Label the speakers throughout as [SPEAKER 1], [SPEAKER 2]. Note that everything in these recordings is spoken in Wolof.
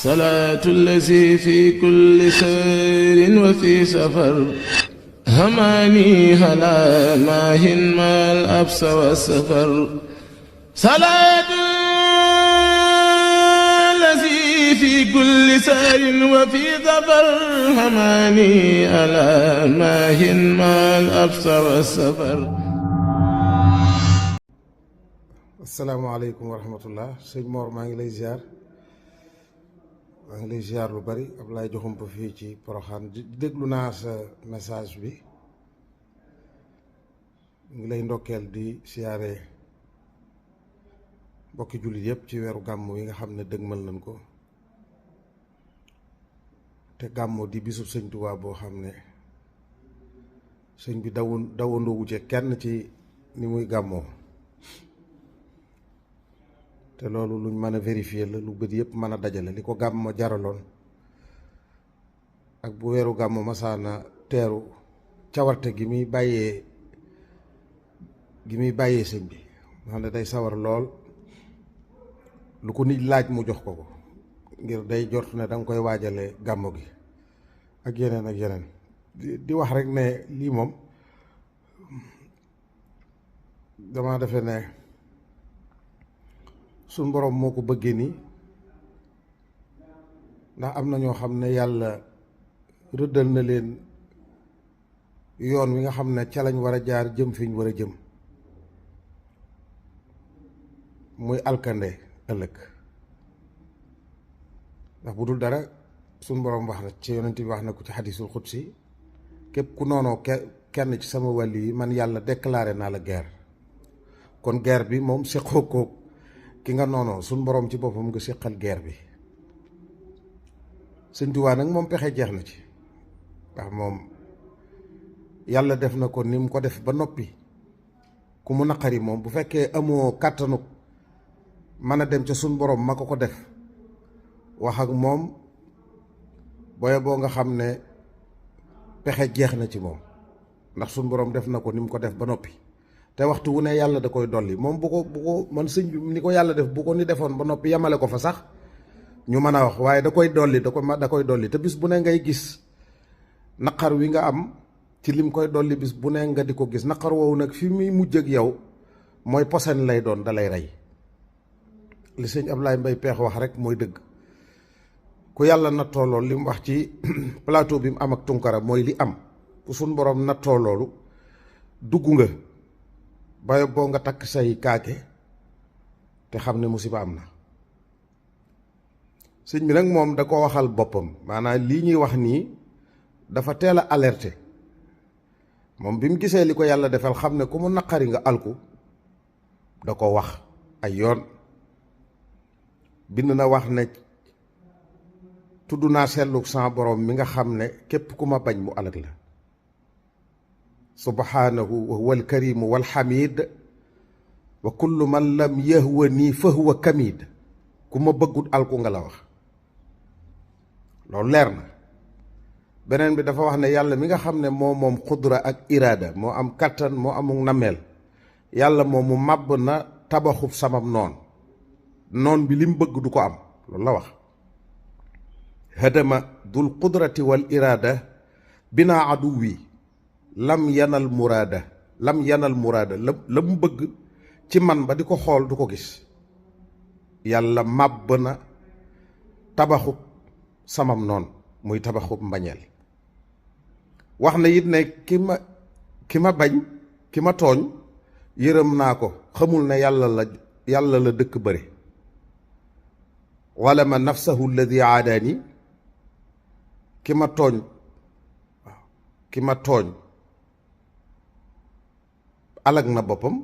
[SPEAKER 1] salaatu allazi fi kulli sayrin wa fi safar hamaani halaa maahin maal absa wa safar salaatu allazi fi kulli sayrin wa fi safar hamaani halaa maahin maal absa wa safar.
[SPEAKER 2] asalaamaaleykum wa rahmatullah. sëñ Mor maa ngi lay ziar lu bari Ablaye Joxumpa fii ci Poroxaan déglu naa sa message bi ngi lay ndokkeel di siyaare mbokki jullit yëpp ci weeru gàmmu yi nga xam ne dëgmal nañ ko te gàmmu di bisub sëñ Tuubaa boo xam ne sëñ bi dawandoo wucce kenn ci ni muy gàmmoo te loolu luñ mën a vérifier la, lu bët yëpp mën a dajale li ko gàmmo jaraloon ak bu weeru gàmmo masaana teeru cawarte gi muy bàyyee sëñ bi nga xam ne day sawar lool, lu ko nit laaj mu jox ko ngir day jort ne danga koy waajale gàmmo gi ak yeneen di wax rek ne lii moom dama defe ne suñ boroom moo ko bëggee nii, ndax am na ñoo xam ne yàlla rëddal na leen yoon wi nga xam ne ca lañ war a jaar jëm fi ñu war a jëm muy alkande ëllëg. ndax bu dul dara suñ boroom wax na ci yonent bi wax na ko ci xadiisul xudsi, képp ku noonoo kenn ci sama wàlli yi man yàlla déclaré naa la guerre. kon guerre bi moom séqoo ko ki nga noonoo, suñ boroom ci boppam nga séqal guerre bi. sëñ Tuubaa nag moom pexe jeex na ci, ndax moom yàlla def na ko ni mu ko def ba noppi. ku mu naqari moom bu fekkee amoo kàttanu mën a dem ca suñ boroom ma ko def wax ak moom, booye boo nga xam ne pexe jeex na ci moom, ndax suñ boroom def na ko ni mu ko def ba noppi. te waxtu wu ne yàlla da koy dolli moom bu ko man sëñ bi ni ko yàlla def bu ko ni defoon ba noppi yemale ko fa sax ñu mën a wax, waaye da koy dolli da koy dolli. te bis bu ne ngay gis naqar wi nga am ci lim koy dolli, bis bu ne nga di ko gis. naqar woowu nag fi muy mujj ak yow mooy posen lay doon, da lay rey. li sëñ Ablaye Mbaye Peex wax rek mooy dëgg. ku yàlla nattoo loolu li mu wax ci plateau bi mu am ak Tunkara mooy li am. ku suñ borom nattoo loolu dugg nga bayo boo nga takk say kaake te xam ne musiba am na. sëñ bi nag moom da ko waxal boppam, maanaam lii ñuy wax nii dafa teel a alerté. moom bi mu gisee li ko yàlla defal xam ne ku mu naqari nga alku, da ko wax ay yoon. bind na wax ne tudd naa seetlu sama borom mi nga xam ne képp ku ma bañ mu alag la. subhanahu wa huwa alkarimu walhamid wa kullu man lam yahwa nii fa huwa kamid. ku ma bëggut alku nga la wax, loolu leer na. beneen bi dafa wax ne yàlla mi nga xam ne moom xudra ak iraada, moo am kattan, moo amul nameel. yàlla moom mu màbb na tabaxub samam noon bi li mu bëgg du ko am, loolu la wax. hadama dul qudrati wal iraada binaa aduwi lam yanal muraada la mu bëgg ci man ba di ko xool du ko gis. yàlla màbb na tabaxub samam noon, muy tabaxub mbañeel. wax na it ne ki ma bañ, ki ma tooñ yërëm naa ko, xamul ne yàlla la dëkk bëre. walama nafsahu alladi aadaani, ki ma tooñ alag na boppam,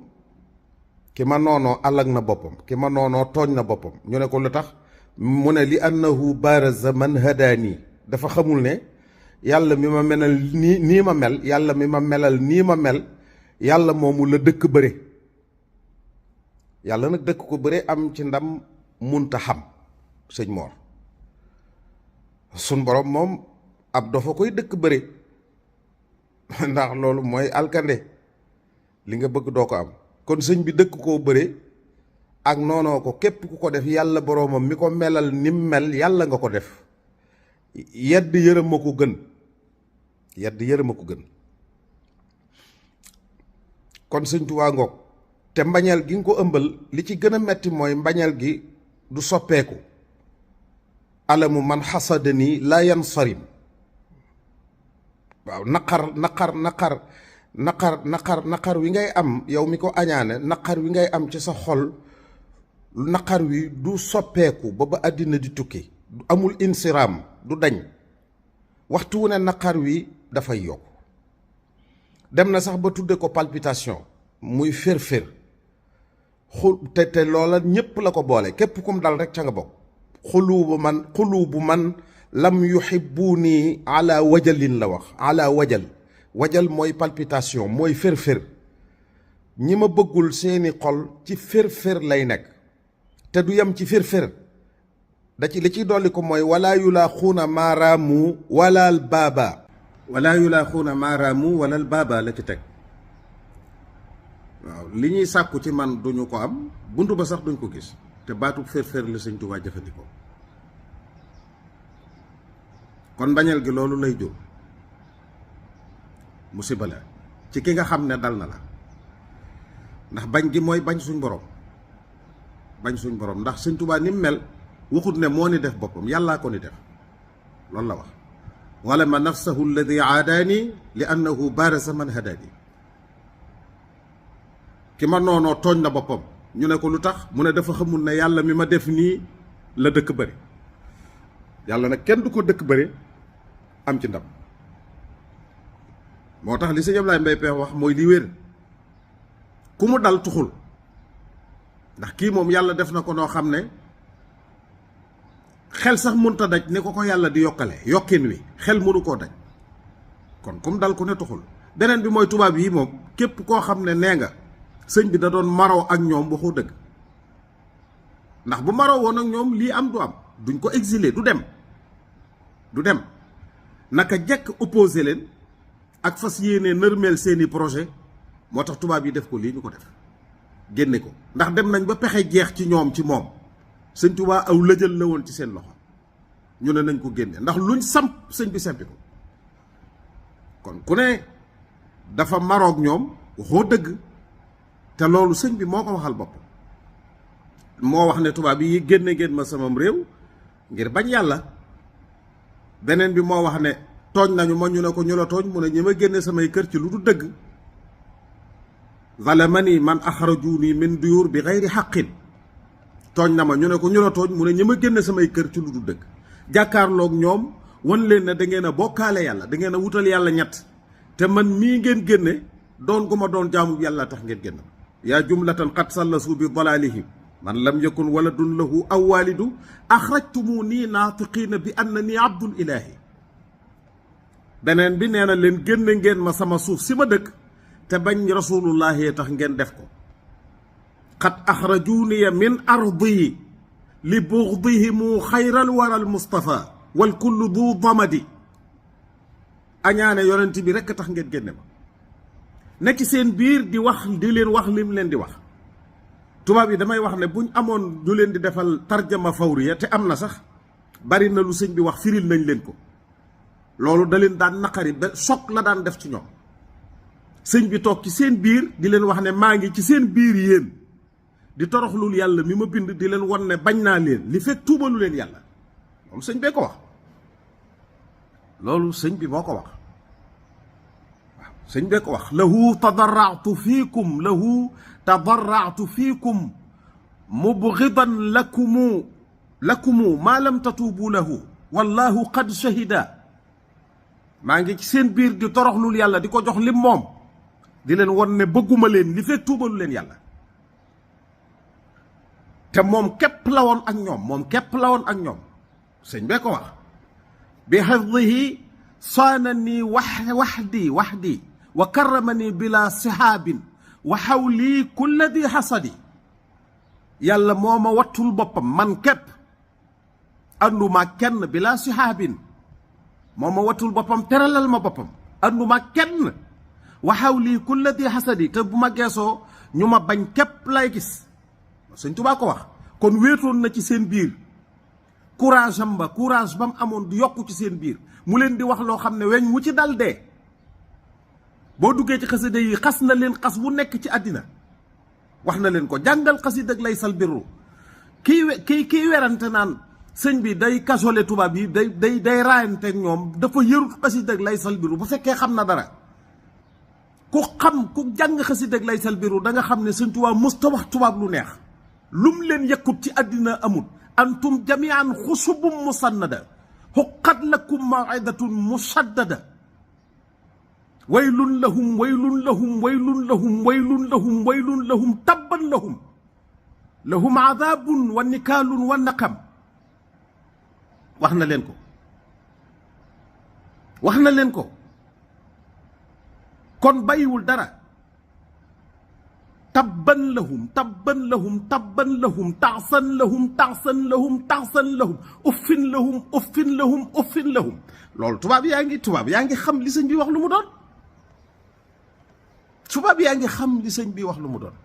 [SPEAKER 2] ki ma noonoo alag na boppam, ki ma noonoo tooñ na boppam. ñu ne ko lu tax mu ne li annahu baraza man hadaani. dafa xamul ne yàlla mi ma melal nii ma mel, yàlla mi ma melal nii ma mel, yàlla moomu la dëkk bëre. yàlla nag dëkk ko bëre am ci ndam munta xam. sëñ Mor sun borom moom ab dafa koy dëkk bëre ndax loolu mooy alkande, li nga bëgg doo ko am. kon sëñ bi dëkk koo bëre ak noonoo ko képp ku ko def yàlla boroomam mi ko melal nim mel yàlla nga ko def. yedd yërëm ma ko gën yedd yërëm ma ko gën. kon Sëñ Tuubaa ngoog te mbañeel gi nga ko ëmbal li ci gën a metti mooy mbañeel gi du soppeeku. alamu man xasadani laa yansarim. waaw naqar wi ngay am yow mi ko añaane naqar wi ngay am ci sa xol naqar wi du soppeeku ba àddina di tukki amul insiraam du dañ waxtu wu ne naqar wi dafay yokk dem na sax ba tudde ko palpitation muy fér-fér te loola ñépp la ko boole képp kum dal rek ca nga bokk. xuluubu man lam yuhibbuni ala wajalin la wax ala wajal mooy palpitation mooy fér-fér ñi ma bëggul seeni xol ci fér-fér lay nekk te du yem ci fér-fér li ciy dolli ko mooy wala yulaaxuuna maaraamu walal baaba la ci teg. waaw li ñuy sàkku ci man duñu ko am buntu ba sax duñ ko gis te baatu fér-fér la Sëñ Tuubaa jëfandikoo. kon mbañeel gi loolu lay jur musiba la ci ki nga xam ne dal na la ndax bañ gi mooy bañ suñ borom ndax Sëñ Tuubaa ni mu mel waxut ne moo ni def boppam yàllaa ko ni def loolu la wax. wala ma nafsahu alladi aadaani li annahu baarasa man hadaani. ki ma noonoo tooñ na boppam ñu ne ko lu tax mu ne dafa xamul ne yàlla mi ma def nii la dëkk bëri. yàlla nag kenn du ko dëkk bëri am ci ndam moo tax li sëñ Ablaye Mbaye Pekh wax mooy li wér ku mu dal tuxul ndax kii moom yàlla def na ko noo xam ne xel sax mënta daj ni ko yàlla di yokkale yokkin wi xel mënu koo daj kon ku mu dal ku ne tuxul. beneen bi mooy tubaab yi moom képp koo xam ne nee nga sëñ bi da doon maroo ak ñoom waxoo dëgg ndax bu maroo woon ak ñoom lii am du am duñ ko exiler du dem naka jekk opposé leen ak fas yéene nërmeel seeni projet moo tax tubaab yi def ko lii ñu ko def génne ko ndax dem nañ ba pexe jeex ci ñoom ci moom Sëñ Tuubaa aw lëjal la woon ci seen loxo ñu ne nañ ko génne ndax luñ samp sëñ bi sempi ko kon ku ne dafa maroog ñoom waxoo dëgg te loolu sëñ bi moo ko waxal bopp moo wax ne tubaab yi génne ngeen ma samam réew ngir bañ yàlla. beneen bi moo wax ne tooñ nañu ma ñu ne ko ñu la tooñ mu ne ñi ma génne samay kër ci lu du dëgg. zalamani man axrajuni min duyur bi xayri xaqin tooñ na ma ñu ne ko ñu la tooñ mu ne ñi ma génne samay kër ci lu du dëgg. jàkkaarloog ñoom wan leen ne da ngeen a bokkaale yàlla da ngeen a wutal yàlla ñett te man mii ngeen génne doon gu ma doon jaamu yàlla tax ngeen génn. yaa jumlatan qad sallasu bi dalalihim man lam yakun waladun lahu aw walidu axrajtumuni naatiqiina bi annani abdul ilahi. beneen bi nee na leen génne ngeen ma sama suuf si ma dëkk te bañ rasulullahi tax ngeen def ko. qad axrajuniya min ardi li bugdihimu xayral waral mustafa wal kullu du damadi. añaane yonent bi rekk tax ngeen génne ma ne ci seen biir di wax di leen wax lim leen di wax. tubaab yi damay wax ne buñ amoon ñu leen di defal tarjama fawriya te am na sax bari na lu sëñ bi wax firil nañ leen ko loolu da leen daan naqari ba choc la daan def ci ñoom. sëñ bi toog ci seen biir di leen wax ne maa ngi ci seen biir yéen di toroxlul yàlla mi ma bind di leen won ne bañ naa leen li fekk tuubalu leen yàlla. loolu sëñ bee ko wax loolu sëñ bi moo ko wax waaw sëñ bee ko wax. lahu tadarratu fiikum mubghidan lakumu maa lam tatuubu lahu wallahu qad shahida. maa ngi ci seen biir di toroxlul yàlla di ko jox lim moom di leen won ne bëgguma leen li fekk tuubalu leen yàlla. te moom képp la woon ak ñoom sëñ bee ko wax. bi hifdihi saanani waxdi wa karramani bila sihaabin wa xawli kulla di xasadi. yàlla moo ma wattul boppam man képp anduma kenn bila sihaabin moo ma wattul boppam teralal ma boppam anduma kenn wa xawli kulla di xasadi te bu ma geesoo ñu ma bañ képp lay gis sëñ Tuubaa ko wax. kon wéetoon na ci seen biir courage ba mu amoon di yokku ci seen biir mu leen di wax loo xam ne weñ mu ci dal dee. boo duggee ci xasida yi xas na leen xas bu nekk ci àddina wax na leen ko. jàngal xasida ak Laysal Birru kii werante naan sëñ bi day kasole tubaab yi day raayanteeg ñoom dafa yërut xasida ak Laysal Birru bu fekkee xam na dara. ku jàng xasida ak Laysal Birru da nga xam ne sëñ Tuubaa musta wax tubaab lu neex. lum leen yëkkut ci àddina amut. antum jamian xusubum musannada xuqat lakum mawidatun musaddada waylun lahum waylun lahum waylun lahum waylun lahum waylun lahum tabban lahum lahum adabun wa nikaalun wa naqam. wax na leen ko kon bàyyiwul dara. tabban lahum tabban lahum tabban lahum taxsan lahum taxsan lahum taxsan lahum uffin lahum uffin lahum uffin lahum. loolu tubaab yaa ngi xam li sëñ bi wax lu mu doon. tubaab yaa ngi xam li sëñ bi wax lu mu doon.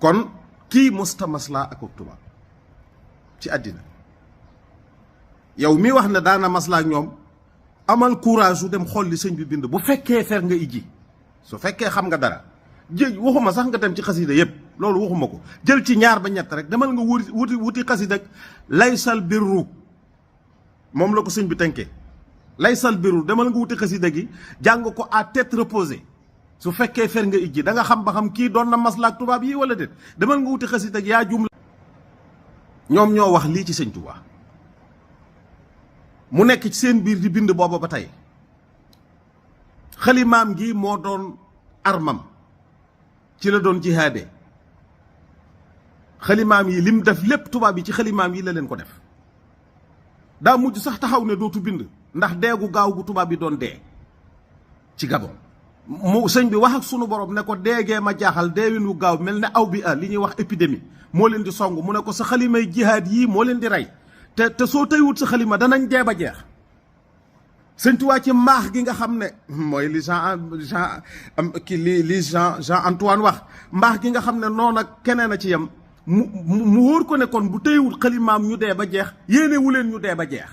[SPEAKER 2] kon kii musta maslaa ak tubaab ci àddina. yow mi wax ne daana maslaa ak ñoom amal courage su dem xool li sëñ bi bind bu fekkee fer nga ijji su fekkee xam nga dara waxuma sax nga dem ci xasida yépp loolu waxuma ko jël ci ñaar ba ñett rek demal nga wuti xasida ak Laysal Birru moom la ko sëñ bi tënkee. Laysal Birru demal nga wuti xasida gi jàng ko à tête reposée su fekkee fer nga ijji da nga xam ba xam kii doon na maslaak tubaab yi wala déet demal nga wuti xasida ak yaa jumla. ñoom ñoo wax lii ci sëñ Tuubaa mu nekk ci seen biir di bind booba ba tey. xalimaam gi moo doon armam ci la doon jihaade. xalimaam yi lim def lépp tubaab yi ci xalimaam yi la leen ko def. daa mujj sax taxaw ne dootu bind ndax deegu gaaw gu tubaab yi doon dee ci Gabon. mu sëñ bi wax ak sunu borom ne ko deegee ma jaaxal deewin wu gaaw mel ne aw bi li ñuy wax épidémie moo leen di song mu ne ko sa xalimay jihaad yii moo leen di rey te soo tëywut sa xalima danañ dee ba jeex. sëñ Tuubaa ci mbaax gi nga xam ne mooy li Jean Antoine wax mbaax gi nga xam ne noonu ak keneen a ci yem mu wóor ko ne kon bu tëywut xalimaam ñu dee ba jeex yéenewu leen ñu dee ba jeex.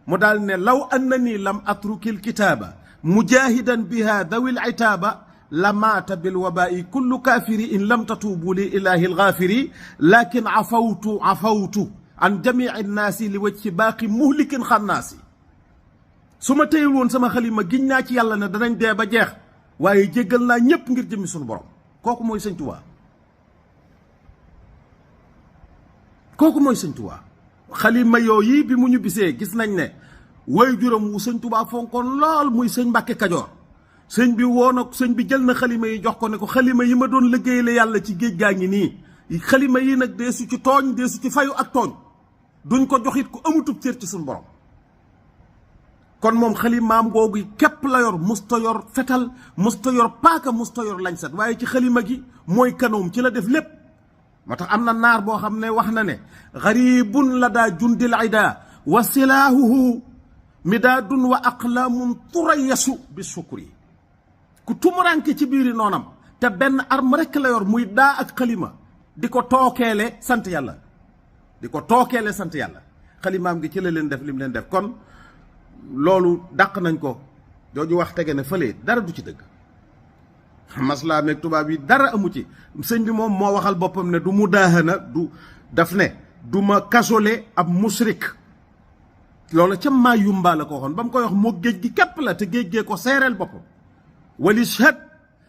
[SPEAKER 2] mu daal ne law annani lam atrukil kitaaba mujahidan biha dawil itaaba la maata bil wabaa'i kullu kaafiri in lam tatuubu li ilaahi algaafiri lakin afawtu an jamii nnaasi li wajhi baaqi muhlikin xannaasi. su ma téyul woon sama xalima giñ naa ci yàlla ne danañ dee ba jeex waaye jéggal naa ñépp ngir jëmmi suñu borom. kooku mooy sëñ Tuubaa. xalima yooyu bi mu ñu bisee gis nañ ne way juróom wu sëñ Tuubaa fonkoon lool muy sëñ Mbàkke Kajoor. sëñ bi sëñ bi jël na xalima yi jox ko ne ko xalima yi ma doon liggéeyale yàlla ci géej gaa ngi nii xalima yi nag deesu ci tooñ deesu ci fayu ak tooñ duñ ko joxit ku amutub cër ci suñu borom. kon moom xalimaam googu képp la yor musta yor fetal musta yor paaka musta yor lañset waaye ci xalima gi mooy kanoom ci la def lépp. moo tax am na naar boo xam ne wax na ne garibun la daa jundil ida wa silaahuhu midaadun wa aqlaamun turayasu bi sukri. ku tumuranke ci biiri noonam te benn arme rekk la yor muy daa ak xalima di ko tookeele sant yàlla xalimaam gi ci la leen def lim leen def. kon loolu dàq nañ ko jooju wax tege ne fële dara du ci dëgg. maslaa meeg tubaab yi dara amu ci. sëñ bi moom moo waxal boppam ne du mu daahana daf ne du ma kasole ab musrik. loolu ca maa yumba la ko waxoon ba mu koy wax moo géej gi képp la te géej gee ko seereel boppam. walishhad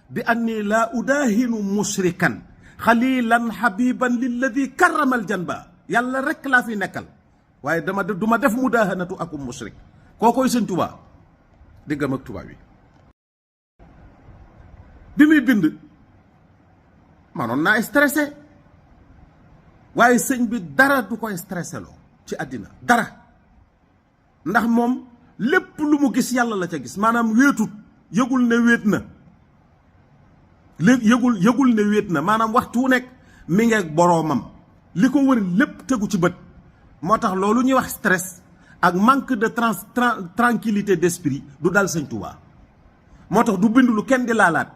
[SPEAKER 2] bi anni laa udaahinu musrikan xalilan habiban lilladi karramal janba. yàlla rek laa fi nekkal waaye du ma def mudaahanatu akum musrik. kookoy sëñ Tuubaa diggam ak tubaab yi. bi muy bind manoon naa stressé waaye sëñ bi dara du koy stressé loo ci àddina dara. ndax moom lépp lu mu gis yàlla la ca gis maanaam wéetut yëgul ne wéet na yëgul ne wéet na maanaam waxtu wu nekk mi ngeeg boroomam li ko wër lépp tegu ci bët. moo tax loolu ñuy wax stress ak manque de tranquillité d'esprit du dal sëñ Tuubaa. moo tax du bind lu kenn di laalaat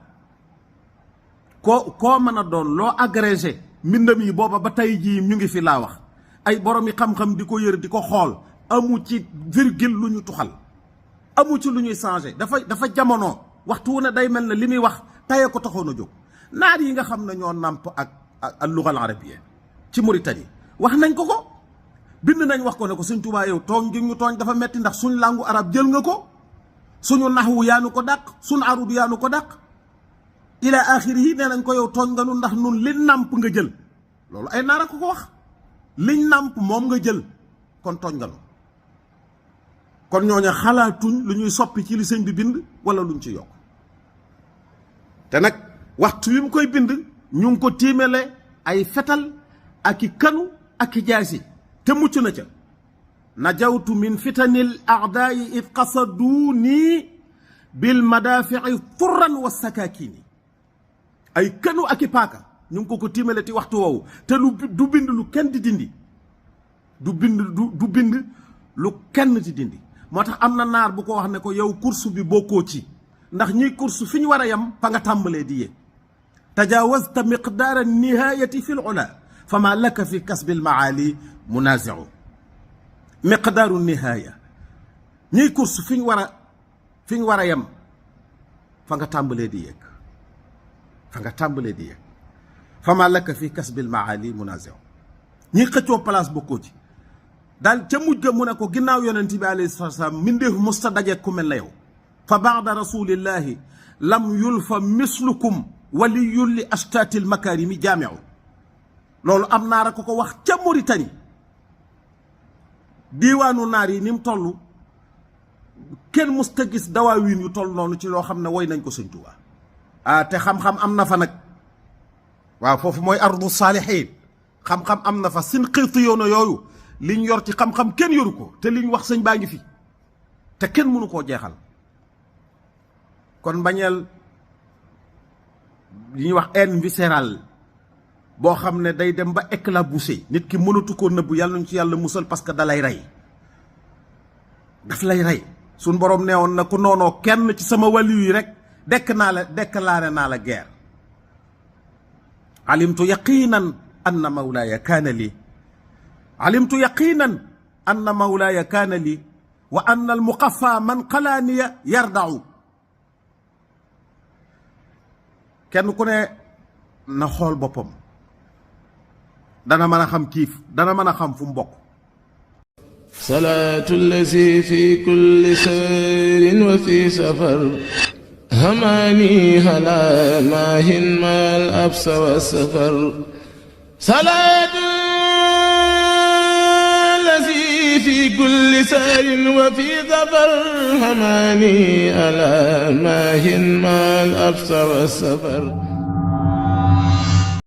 [SPEAKER 3] koo mën a doon loo agrégé mbindam yi booba ba tey jii ñu ngi fi laa wax ay borom yi xam-xam di ko yër di ko xool amu ci virgule lu ñu tuxal amu ci lu ñuy changé dafa jamono waxtu wu ne day mel ne li muy wax tayee ko taxoon a jóg. naar yi nga xam ne ñoo nàmp ak al-lugha al-arabiyya ci Mauritanie wax nañ ko bind nañ wax ko ne ko Sëñ Tuubaa yow tooñ gi ñu tooñ dafa metti ndax suñ langue arabe jël nga ko suñu naxwu yaanu ko dàq suñu arud yaanu ko dàq ila axiri yi nee nañ ko yow tooñ nga nu ndax nun li nàmp nga jël loolu ay naar a ko wax liñ nàmp moom nga jël kon tooñ nga nu kon ñooñu xalaatuñ lu ñuy soppi ci li sëñ bi bind wala luñ ci yokk te nag waxtu wi mu koy bind ñu ngi ko tiimale ay fetal ak i kanu ak i jaasi te mucc na ca najawtu min fitanil aadaayi id qasaduni bil madaafici turran wa sakakini ay kanu ak i paaka ñu ngi ko tiimale ti waxtu woowu te du bind lu kenn di dindi du bind lu kenn di dindi moo tax am na naar bu ko wax ne ko yow course bi bokkoo ci ndax ñiy course fi ñu war a yem fa nga tàmbalee di yéeg tajaawazta miqdaara nihaayati fi l ula fa ma laka fi kasbi l maali munaziu miqdaaru nihaaya ñiy course fi ñu war a yem fa nga tàmbalee di yéeg fa ma laka fi kasbi l maali munaziu ñiy xëccoo place bokkoo ci daal ca mujj ga mu ne ko ginnaaw yonent bi alayhi salaatu salaam mbindeef musta daje ku mel na yow fa baada rasulillahi lam yulfa mislukum waliyun li astaatil makarimi jaamiu loolu am naar a ko wax ca Mauritanie diiwaanu naar yi ni mu toll kenn musta gis dawaawiin yu toll noonu ci loo xam ne woy nañ ko Sëñ Tuubaa te xam-xam am na fa nag waaw foofu mooy ardu saalihiin xam-xam am na fa sin xirtu yoona yooyu liñ yor ci xam-xam kenn yoru ko te liñ wax sëñ baa ngi fi te kenn mënu koo jeexal kon mbañeel li ñuy wax haine viscérale boo xam ne day dem ba éclabousser nit ki mënatu koo nëbb yàlla ñu ci yàlla musal parce que da lay rey daf lay rey suñ boroom neewoon na ku noonoo kenn ci sama wàllu yi rek déclaré naa la guerre alimtu yaqinan anna mawlaaya kaana lii alimtu yaqinan anna mawlaaya kaana lii wa anna al muqaffa man qalaaniya yardau kenn ku ne na xool boppam dana mën a xam kiif dana mën a xam fu mu bokk.
[SPEAKER 1] salaatu lazi fi kulli sayrin wa fi safar hamaani halaa maahin maal absa wa safar salaatu lazi fi kulli sayrin wa fi safar hamaani halaa maahin maal absa wa safar